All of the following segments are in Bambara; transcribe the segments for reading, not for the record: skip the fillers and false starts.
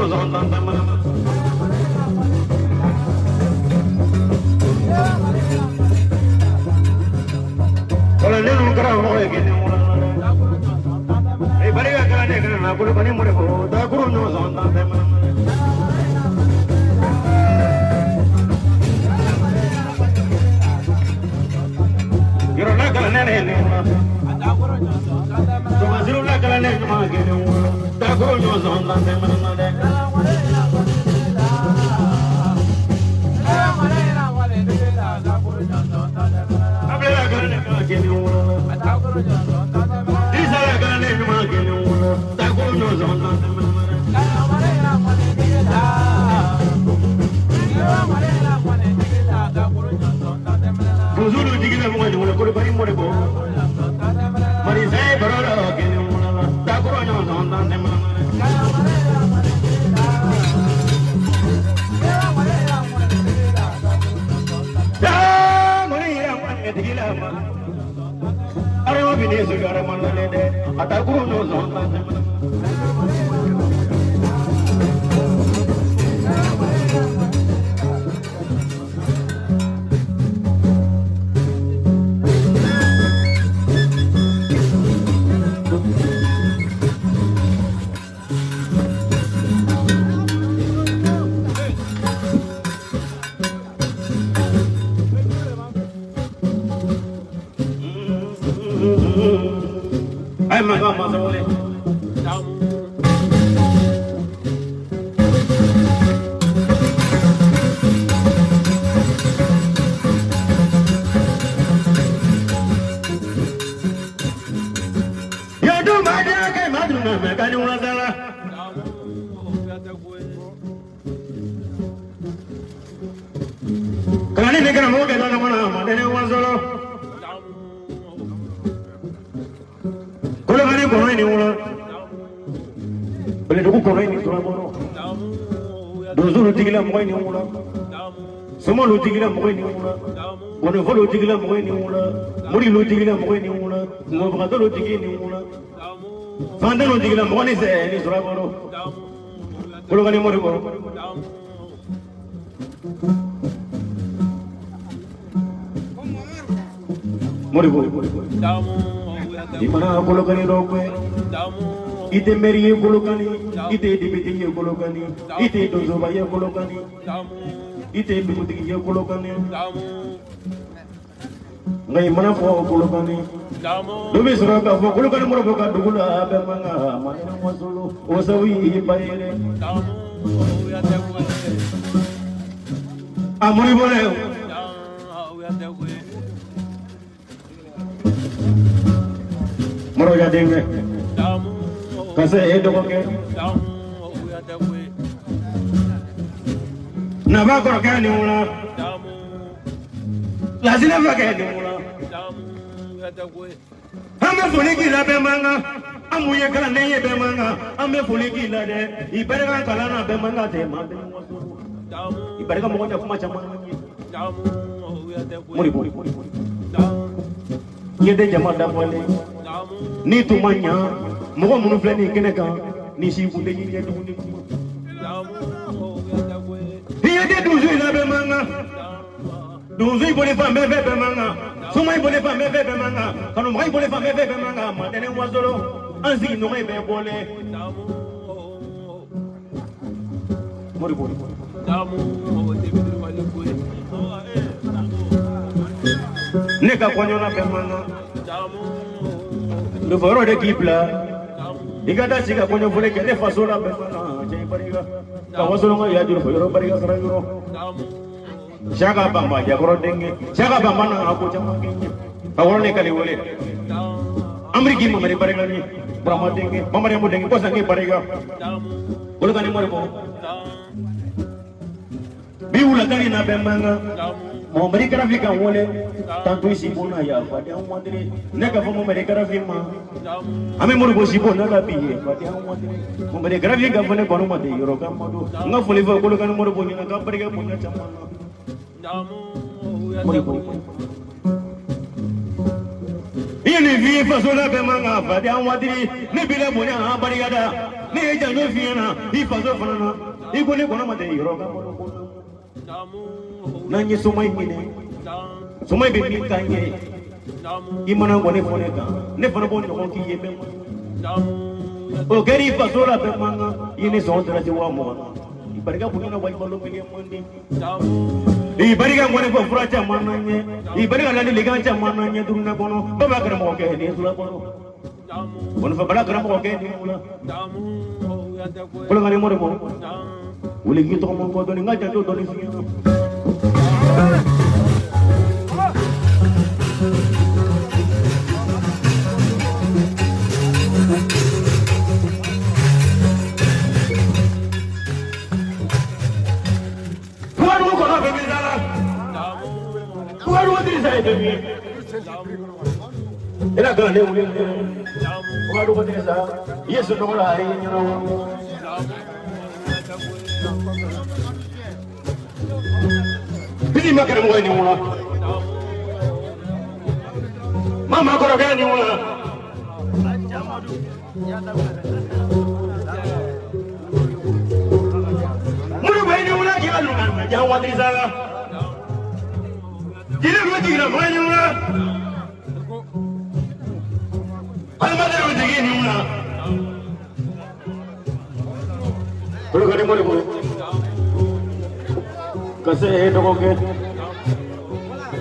ɲɔgɔn sɔn tan tɛ mana. Kalandenw karamɔgɔ ye kelen wolo. E barika kalanden kana na Kolokani Moribo dakuru ɲɔgɔn sɔn tan tɛ mana. Yɔrɔla kalanden ne ni wula. Tɔmasirila kalanden ɲuman kelen wolo. Dakuru ɲɔgɔn sɔn tan tɛ mana dɛ. Abila kalanden ɲuman kelen wolo. Isala kalanden ɲuman kelen wolo. Dakuru ɲɔgɔn sɔn tan tɛ mana dɛ. Donsow jigila mɔgɔ ɲuman Kolokani Moribo. Marisa ye baro la kelen wolo la. Dakuru ɲɔgɔn sɔn tan tɛ mana dɛ. Arama bini sugara manale de atakuru no zon tan tɛ mana. Ay maka masa wale. Ya du ma de ke ma du na me ka ni wala sala. Kalani ne kana mo ke na mana ma de ne wasolo. Kolokani kɔnɔ ni wula. Bɛlɛdugu kɔnɔ ni sura kɔnɔ. Donsow tigila mɔgɔ ni wula. Somalu tigila mɔgɔ ni wula. Gɔnifɔlu tigila mɔgɔ ni wula. Morilu tigila mɔgɔ ni wula. Kungobagatɔlu tigi ni wula. Fantanu tigila mɔgɔ ni sɛ ni sura kɔnɔ. Kolokani Moribo. Moribo. I mana Kolokani dɔ gɛn. I tɛ mɛri ye Kolokani, i tɛ depite ye Kolokani, i tɛ donsoba ye Kolokani, i tɛ dugutigi ye Kolokani. Nka i mana fɔ Kolokani, dɔ bɛ sɔrɔ k'a fɔ Kolokani Moribo ka dugu la a bɛɛ man kan Manɛnɛ Wasolo o sabu y'i ba ye dɛ. A Moribo dɛ. Moribo denkɛ ka se e dɔgɔkɛ naba kɔrɔkɛ ni wula lasinɛ fakɛ ni wula. An bɛ foli k'i la bɛɛ man kan, an mun ye kalanden ye bɛɛ man kan, an bɛ foli k'i la dɛ. I barika kalan na bɛɛ man kan tɛ maa bɛɛ i barika mɔgɔ tɛ kuma caman ye. Moribo i ye den jama dafalen n'i tun ma ɲa mɔgɔ minnu filɛ nin kɛnɛ kan ni si kun tɛ ɲini ɲɛ tuguni. I ye den dusu in la bɛɛ man kan, donso i boli fan bɛɛ fɛ bɛɛ man kan, soma i boli fan bɛɛ fɛ bɛɛ man kan, kanubaga i boli fan bɛɛ fɛ bɛɛ man kan. Madɛnɛ Wasolo an sigiɲɔgɔn ye bɛɛ bɔlen. Moribo ne ka kɔɲɔ na bɛɛ man kan, yɔrɔ de k'i bila i ka taa sigi ka kɔɲɔ fɔli kɛ ne faso la bɛɛ man kan. Cɛ i barika ka Wasolo ka yajuru fɔ yɔrɔ barika sara yɔrɔ. Saka Bamba jakɔrɔ denkɛ Saka Bamba na ko caman kɛ n ye ka wɔrɔ ne kale wele Ameriki Mamadi barika ni Burama denkɛ Mamadi denkɛ ko sanke barika Kolokani Moribo bi wulada in na bɛɛ man kan. Mamadi Karafi ka n wele tanto Sibo na yafa den wadiri ne ka fɔ Mamadi Karafi ma an bɛ Moribo Sibo n'a ka bi ye faden wadiri Mamadi Karafi ka fɔ ne kɔni ma ten yɔrɔ ka mado n ka foli fɔ Kolokani Moribo ɲɛna ka barika bonya caman na. Moribo i ye nin f'i ye faso la bɛɛ man kan faden wadiri ne b'i la bonya an barika da. Ne ye janjo f'i ɲɛna i faso fana na i ko ne kɔnɔ ma tɛ yɔrɔ ka bolo ko n'an ye soma in minɛ soma in bɛ min k'an ye i mana ŋɔni fɔ ne kan ne fana b'o ɲɔgɔn k'i ye bɛɛ ma o kɛra i faso la bɛɛ man kan i ye ne sɔn dalasi 20,000 i barika bonya na wa i balo bɛ kɛ man di i barika ŋɔni fɔ fura caman na ɲɛ i barika ladilikan caman na ɲɛ dunuya kɔnɔ baba karamɔgɔkɛ ni sula kɔnɔ ŋɔnifɔ bala karamɔgɔkɛ ni wula Kolokani Moribo wuli k'i tɔgɔ ma kɔ dɔɔni n ka janjo dɔɔni f'i ɲɛna. Wagadugu kɔnɔ bɛ min da la Wagadugu Dirisa ye bɛ min ye e la kalanden wuli Wagadugu Dirisa i ye sunɔgɔ la a ye ɲɛna bisi ma karamɔgɔ ye nin wula mama kɔrɔkɛ ye nin wula Moribo ye nin wula k'i ka lunga jan wa Dirisa la jeli bɛ jiginna fɔ ye nin wula adamadenw jigin nin wula Kolokani Moribo ka se e dɔgɔkɛ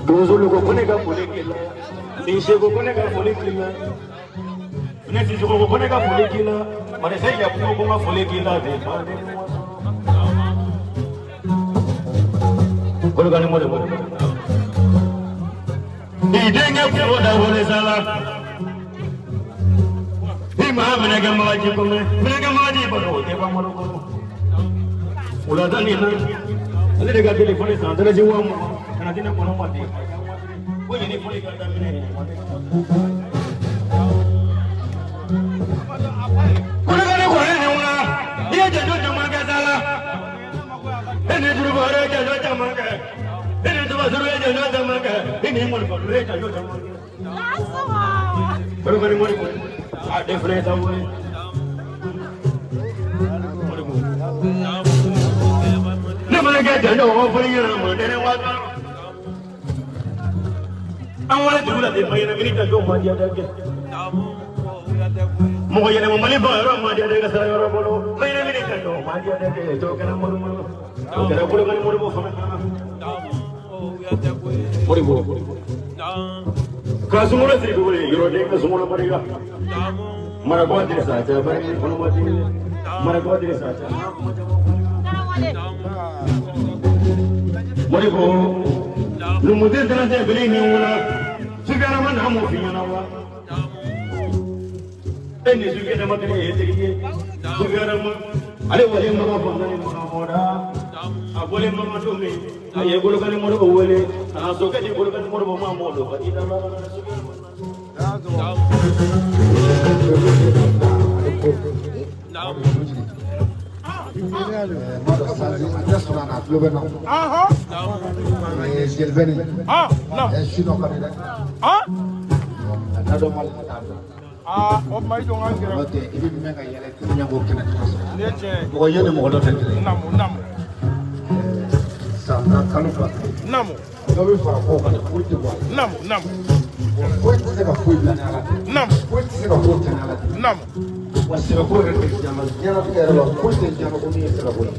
Donzolu ko ko ne ka foli k'i la Seko ko ne ka foli k'i la Ne Sisoko ko ko ne ka foli k'i la Marisa Yakubu ko n ka foli k'i la de Kolokani Moribo i denkɛ kungo da wele sa la i maa minɛ kɛ magaji kɔnɔ minɛ kɛ magaji balo o tɛ ban malo kɔnɔ wulada nin na ale de ka telefɔni san dalasi 20,000 ka na di ne kɔnɔ ma ten ko ɲini fɔli ka daminɛ Kolokani kɔrɔ nin wula i ye janjo caman kɛ sa la e ni jurubɔrɛ ye janjo caman kɛ e ni tubasuru ye janjo caman kɛ e ni mɔnifɔlu ye janjo caman kɛ Kolokani Moribo a den fana ye sababu ye Moribo ne fana kɛ janjo o fɔli ɲɛna mɔdɛrɛ wa an wale dugu la de ma ɲɛnamini janjo ma diya dɛ kɛ mɔgɔ yɛlɛma mali ba yɔrɔ ma diya dɛ ka sara yɔrɔ bolo ma ɲɛnamini janjo ma diya dɛ kɛ to kɛra Moribo o kɛra Kolokani Moribo fana Moribo ka sunkalo siri dugu ye yɔrɔden ka sunkalo barika Marakɔ Dirisa cɛ barika kɔnɔ ma di Marakɔ Dirisa cɛ Moribo numuden tɛna tɛ bili ni wula sufiyana ma na mun f'i ɲɛna wa e ni sufiyana ma kelen ye teri ye sufiyana ma ale wale maga fanga ni maga mɔda a bɔlen maga don min a ye Kolokani Moribo wele a na sokɛ di Kolokani Moribo ma mɔ don ka di da la Mɔgɔ ye ni mɔgɔ dɔ tɛ kelen ye. San tan kalo fila. Dɔ bɛ fara kow kan foyi tɛ bɔ a la. Foyi tɛ se ka foyi bila ni Ala tɛ. Foyi tɛ se ka foyi kɛ ni Ala tɛ. Wa sɛbɛko yɛrɛ tɛ diɲɛ ma diɲɛlatigɛ yɛrɛ la foyi tɛ diɲɛ ma ko min ye sɛbɛko ye.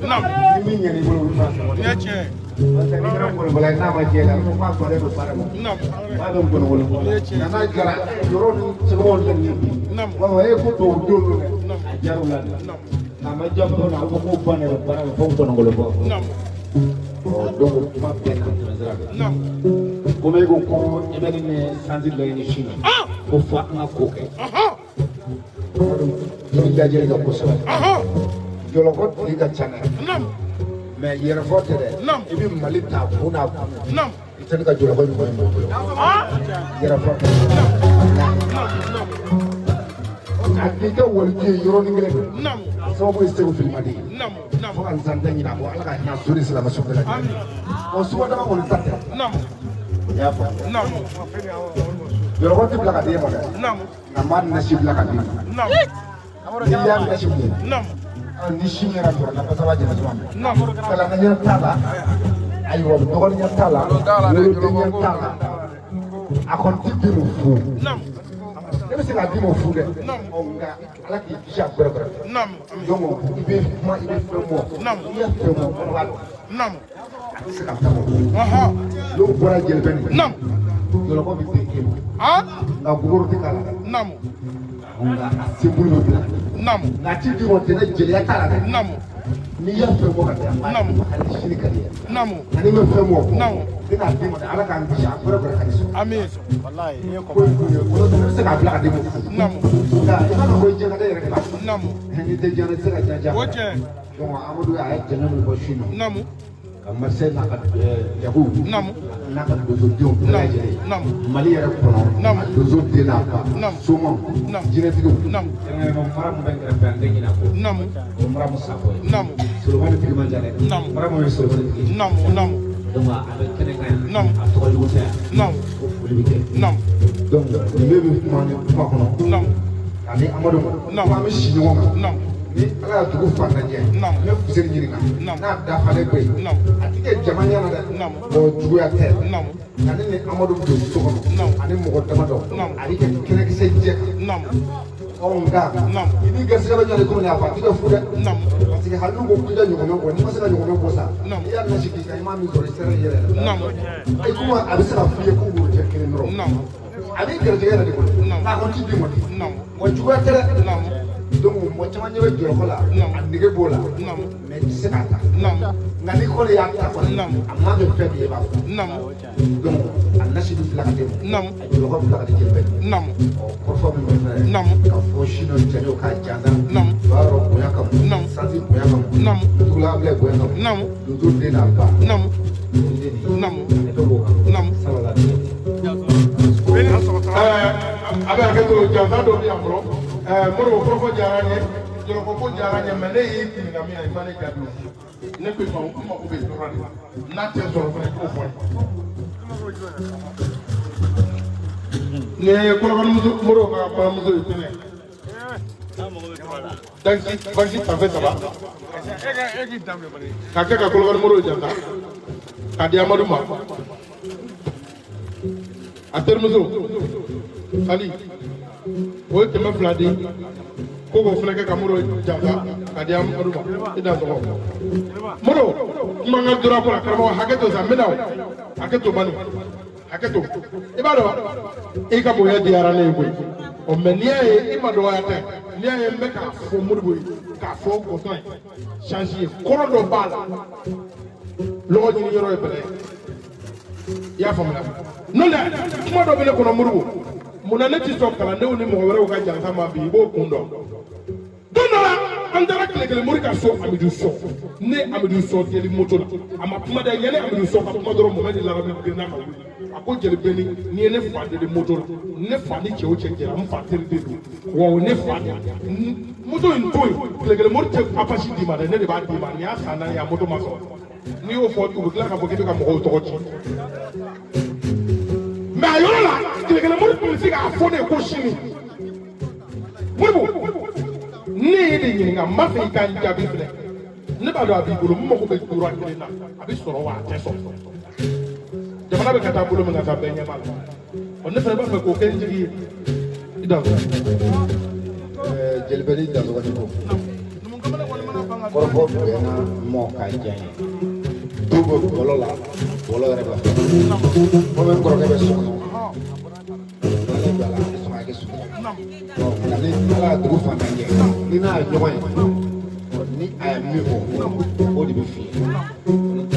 Ni min ɲɛn'i bolo olu b'a sɛbɛn. N'o tɛ n'i kɛra ngɔnibɔla ye n'a ma diya i la a bɛ fɔ k'a guwanen don baara ma. K'a bɛ ngɔnibɔli bɔ la. Nka n'a jara yɔrɔ ni sɛbɛnw tɛ nin ye bi. U b'a fɔ e ko tubabu denw don dɛ. A diyara u la de. Nka a ma diya dɔw la a bɛ fɔ k'o ba ne bɛ baara la fo ngɔnibɔli bɔ. Donc kuma bɛɛ n'a tɛmɛsira don. Komi e ko ko i bɛ ne ni sanji laɲini su na ko fo an ka ko kɛ. I bɛ lajɛli kɛ kosɛbɛ. Jɔlɔkɔ tigi ka ca dɛ. Mais yɛrɛfɔ tɛ dɛ. I bɛ Mali ta kun n'a kun. I tɛ ne ka jɔlɔkɔ ɲuman ye mɔgɔ bolo. Yɛrɛfɔ. A k'i kɛ waliju ye yɔrɔnin kelen. A sababu ye Segu Filimadi ye. Fo ka n san tɛ ɲinɛ a kɔ Ala ka hinɛ su ni silamɛ su bɛɛ lajɛlen. O suba dama kɔni ta tɛ. I y'a faamu. Jɔlɔkɔ tɛ bila ka d'e ma dɛ. Nka n b'a nasi bila ka d'i ma. N'i y'a nasi minɛ ni si min yɛrɛ jɔra na basa b'a jɛnɛ suma kalan ɲɛ t'a la, ayiwa, dɔgɔnin ɲɛ t'a la, woloden ɲɛ t'a la, a kɔni ti di ma fu. Ne bɛ se k'a di ma fu dɛ, nka Ala k'i kisi a gbɛrɛ gbɛrɛ. Donc i bɛ kuma, i bɛ fɛn bɔ, n'i ye fɛn bɔ, kɔnɔ b'a dɔn a tɛ se ka taa bɔ. N'o bɔra jɛnɛbɛ nin, jɔlɔkɔ bɛ den e ma, nka gogoro tɛ k'a la dɛ, nka a senbolo bɛ bila. Nka a ti di ma tɛnɛ, jeliya t'a la dɛ. N'i ye fɛn bɔ ka di a ma, hali sini ka di ye. Nka n'i ma fɛn bɔ, ne k'a di ma dɛ, Ala k'an kisi a gbɛrɛ gbɛrɛ ka di sɔrɔ. Ko in kun ye olu bɛ se k'a bila ka di ma. Nka i b'a dɔn ko i jɛna ne yɛrɛ de b'a fɔ. N'i tɛ jɛna, i tɛ se ka jɛn. Donc Amadu a ye jɛnɛ min bɔ su in na. Ka Marseille n'a ka jago n'a ka donsodenw bɛɛ lajɛlen, Mali yɛrɛ kɔnɔ, a donso den n'a ba, somaw, jinɛtigiw, kɛrɛnkɛrɛnnenya mara min bɛ n kɛrɛfɛ yan, n tɛ ɲinɛ a kɔ, o ye mara Musako ye. Solomani tigi man ca dɛ, mara min ye Solomani tigi ye. Donc a bɛ kɛnɛ kan yan, a tɔgɔ jugu tɛ yan, o foli bɛ kɛ. Donc nin bɛɛ bɛ kuma ni kuma kɔnɔ ani Amadu ma, an bɛ si ɲɔgɔn kan. Ni Ala y'a dugu fan lajɛ, n bɛ Fuseni ɲininka n'a dafalen bɛ yen, a ti kɛ jama ɲɛna dɛ, bon, juguya tɛ. Nka ne ni Amadu don so kɔnɔ ani mɔgɔ damadɔ, a bɛ kɛ kɛnɛkisɛ jɛ kan. Ɔ, nka i b'i garisɛgɛ bɛ ɲɔgɔn komi ne y'a fɔ, a ti kɛ fu dɛ, parce que hali n'u ko k'i ka ɲɔgɔmɛ bɔ, n'i ma se ka ɲɔgɔmɛ bɔ sa, n'i y'a nasi k'i kan, i m'a min sɔrɔ, i sera i yɛrɛ la. I komi a bɛ se ka f'i ye ko worojɛ kelen dɔrɔn, a b'i garisɛgɛ yɛrɛ de bolo, nka a kɔni ti d'i ma ten, wa juguya tɛ dɛ. Donc mɔgɔ caman ɲɛ bɛ jɔlɔkɔ la, a nege b'o la, mais i tɛ se k'a ta. Nka n'i kɔni y'a ta kɔni, a man kɛ fɛn min ye, i b'a fɔ. Donc a nasi bɛ bila ka d'e ma, a jɔlɔkɔ bɛ bila ka di jeli bɛɛ. Ɔ, kɔrɔfɔ min bɛ fɛ ka fɔ sini, jɛnɛw k'a jansa, o b'a yɔrɔ bonya kama, santi bonya kama, dugula bila bonya kama, donso den n'a ba, ne bɛ b'o kan sabula. A bɛ hakɛ to, jansa dɔ bɛ yan fɔlɔ. Moribo, kɔrɔfɔ diyara n ye, jɔlɔkɔ ko diyara n ye, mais ne y'i ɲininka min na, i ma ne jaabi. O ne ko i ma, n mako bɛ yɔrɔ de la, n'a tɛ sɔrɔ fana, i k'o fɔ n ye. Nin ye Kɔlɔkani Moribo ka kɔɲɔmuso ye tɛnɛ. Taxi tafe saba ka kɛ ka Kɔlɔkani Moribo jansa k'a di Amadu ma. A terimuso Sali, o ye 200 di ko k'o fana kɛ ka Moribo jansa k'a di Amadu ma. I dan sɔgɔ Moribo, kuma n ka dora ko la. Karamɔgɔ, hakɛ to sa, n bɛ na o. Hakɛ to bani, hakɛ to. I b'a dɔn i ka bonya diyara ne ye koyi. Ɔ, mais n'i y'a ye i ma dɔgɔya tɛ, n'i y'a ye n bɛ k'a fɔ Moribo ye, k'a fɔ gɔsɔn ye, chance ye kɔrɔ dɔ b'a la, lɔgɔ ɲini yɔrɔ ye bɛlɛ ye. I y'a faamuya? N'o tɛ, kuma dɔ bɛ ne kɔnɔ Moribo, munna ne ti sɔn kalandenw ni mɔgɔ wɛrɛw ka jansa ma bi? I b'o kun dɔn. Don dɔ la, an taara tile kelen Mori ka so, Amidu Sɔ, ne Amidu Sɔ deli moto la, a ma kuma dɛ. Yanni Amidu Sɔ ka kuma dɔrɔn, Mohamɛdi Larabi girinna ka wuli, a ko: "Jeli Beni, n'i ye ne fa deli moto la, ne fa ni cɛ o cɛ jɛra, n fa teri de don wa, o ne fa de moto in to yen. Tile kelen Mori tɛ Apache d'i ma dɛ, ne de b'a d'i ma. Nin y'a san 4 ye, a moto ma sɔrɔ." N'i y'o fɔ, u bɛ tila k'a fɔ k'i bɛ ka mɔgɔw tɔgɔ ci. Mais a yɔrɔ la, tile kelen Mori tun bɛ se k'a fɔ ne ye ko sini Moribo, ne ye de ɲininka, n b'a fɛ i ka n jaabi filɛ. Ne b'a dɔn a b'i bolo, n mago bɛ tura kelen na, a bɛ sɔrɔ wa a tɛ sɔrɔ? Jamana bɛ ka taa bolo min ka taa, bɛɛ ɲɛ b'a la. Ɔ, ne fana b'a fɛ k'o kɛ n jigi ye. I dan. Jelibɛni dansɔgɔni ko kɔrɔfɔ bɛnna mɔ k'a diya n ye. Du bɛ bɔlɔ la, bɔlɔ yɛrɛ bɛ fɔ komi n kɔrɔkɛ bɛ so kɔnɔ, ale b'a la, a bɛ sɔn ka kɛ so kɔnɔ. Nka ni Ala y'a dugu fantan jɛ, ni n'a ye ɲɔgɔn ye, ni a ye min fɔ, o de bɛ f'i ye.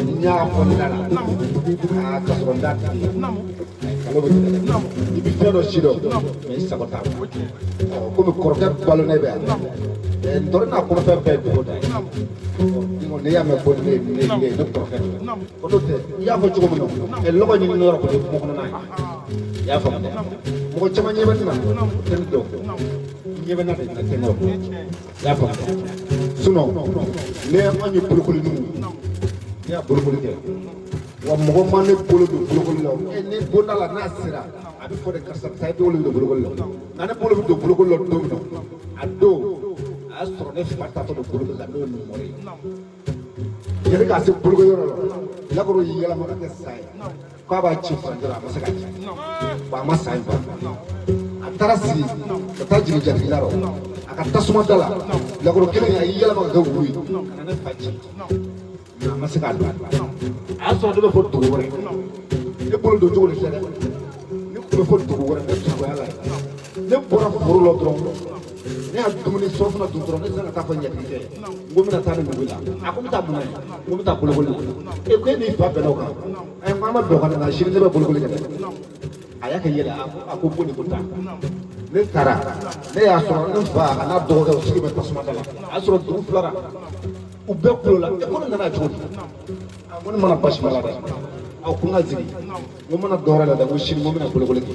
Ni n y'a fɔ ne da la, aa, ka sɔrɔ n t'a tigi ye, kalo bɛ tigɛ dɛ. I bɛ fɛn dɔ si dɔn, mais i sago t'a la. Komi kɔrɔkɛ balo ne bɛ yan, n tɔrɔ n'a kɔnɔfɛn bɛɛ ye dugu da ye. N'i y'a mɛn ko ne ne ne ne kɔrɔkɛ don, ko n'o tɛ, i y'a fɔ cogo min na, lɔgɔ ɲini yɔrɔ kɔni ye kungo kɔnɔna ye. I y'a faamu dɛ? Mɔgɔ caman ɲɛ bɛ ne na, tɛ ne dɔn, ɲɛ bɛ na de, tɛ ne dɔn. I y'a faamu dɛ? Sinon ne anw ye bolokoli ninnu, ne y'a bolokoli kɛ wa, mɔgɔ ma ne bolo don bolokoli la. Ne bonda la, n'a sera, a bɛ fɔ de karisa taa i bolo don bolokoli la. Nka ne bolo bɛ don bolokoli la don min na, a don A y'a sɔrɔ ne fa taatɔ don bolokoli la, n'o ye numɔri ye. Yanni k'a se bolokoli yɔrɔ la, Bilakoro y'i yɛlɛma ka kɛ sa ye k'a b'a ci furancɛ la, a ma se ka ci wa, a ma sa in fa. A taara sigi ka taa jigin jatigila rɔ a ka tasuma da la. Bilakoro kelen, a y'i yɛlɛma ka kɛ wulu ye ka na ne fa ci, mais a ma se k'a don. A y'a sɔrɔ ne bɛ fɔ dugu wɛrɛ, ne bolo don cogo de filɛ dɛ. Ne tun bɛ fɔ dugu wɛrɛ, ne tugoya la yen. Ne bɔra foro la dɔrɔn, ne y'a dumuni surafana dun dɔrɔn, ne sera ka taa fɔ n jatigikɛ ye n ko n bɛna taa ni dugu la. A ko n bɛ taa mun na ye? N ko n bɛ taa bolokoli la. E ko e n'i fa bɛnna o kan? Ɛ, n ko an ma bɛn o kan dɛ, nka sini ne bɛ bolokoli kɛ dɛ. A y'a kɛ yɛlɛ, a ko boli ko taa. Ne taara, ne y'a sɔrɔ n fa a n'a dɔgɔkɛ u sigi bɛ tasuma da la. A y'a sɔrɔ dugu filara, u bɛɛ kulo la. E ko ne nana cogo di? A ko ne mana basi b'a la dɛ. A ko n ka jigin, n ko n mana dɔwɛrɛ la dɛ, n ko sini n ko n bɛna bolokoli kɛ.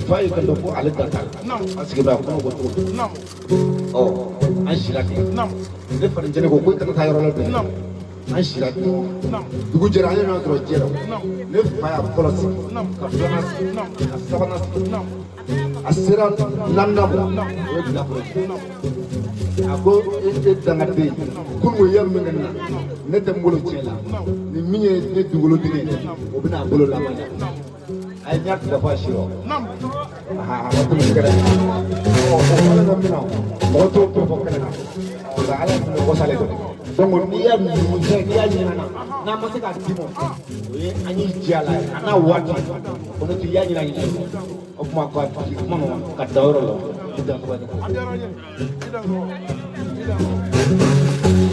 Fa y'i kanto ko ale da t'a la, an sigi bɛ a kɔnɔ ko cogo di? Ɔ, an sira ten. Ne fanicɛnin ko i kana taa yɔrɔ la bilen. An sira ten, dugu jɛra, an ye ɲɔgɔn sɔrɔ jɛ la. Ne fa y'a fɔlɔ sigi, ka filanan sigi, ka sabanan sigi. A sera naaninan ma, o ye bilakoro ye. A ko e dangaden, kununko i ye min kɛ ne na, ne tɛ n bolo tiɲɛ la. Ni min ye ne dugukolo di ne ye, o bɛna a bolo laban. A ye ɲɛ tigɛ fɔ a si rɔ. A ma tɛmɛ kɛnɛ. Ɔ, o fana bɛ min na, mɔgɔ t'o fɔ kɛnɛ kan nka ala ye minɛ wasalen don. Donc n'i y'a numukɛ, n'i y'a ɲinɛ na, n'a ma se k'a d'i ma, o ye an y'i diya la ye a n'a waati o ne t'i y'a ɲinɛ ɲinɛ. O tuma ka kuma ma ka da yɔrɔ la, i dan tɔgɔ ye. A diyara n ye, i dan sɔgɔ, i dan sɔgɔ.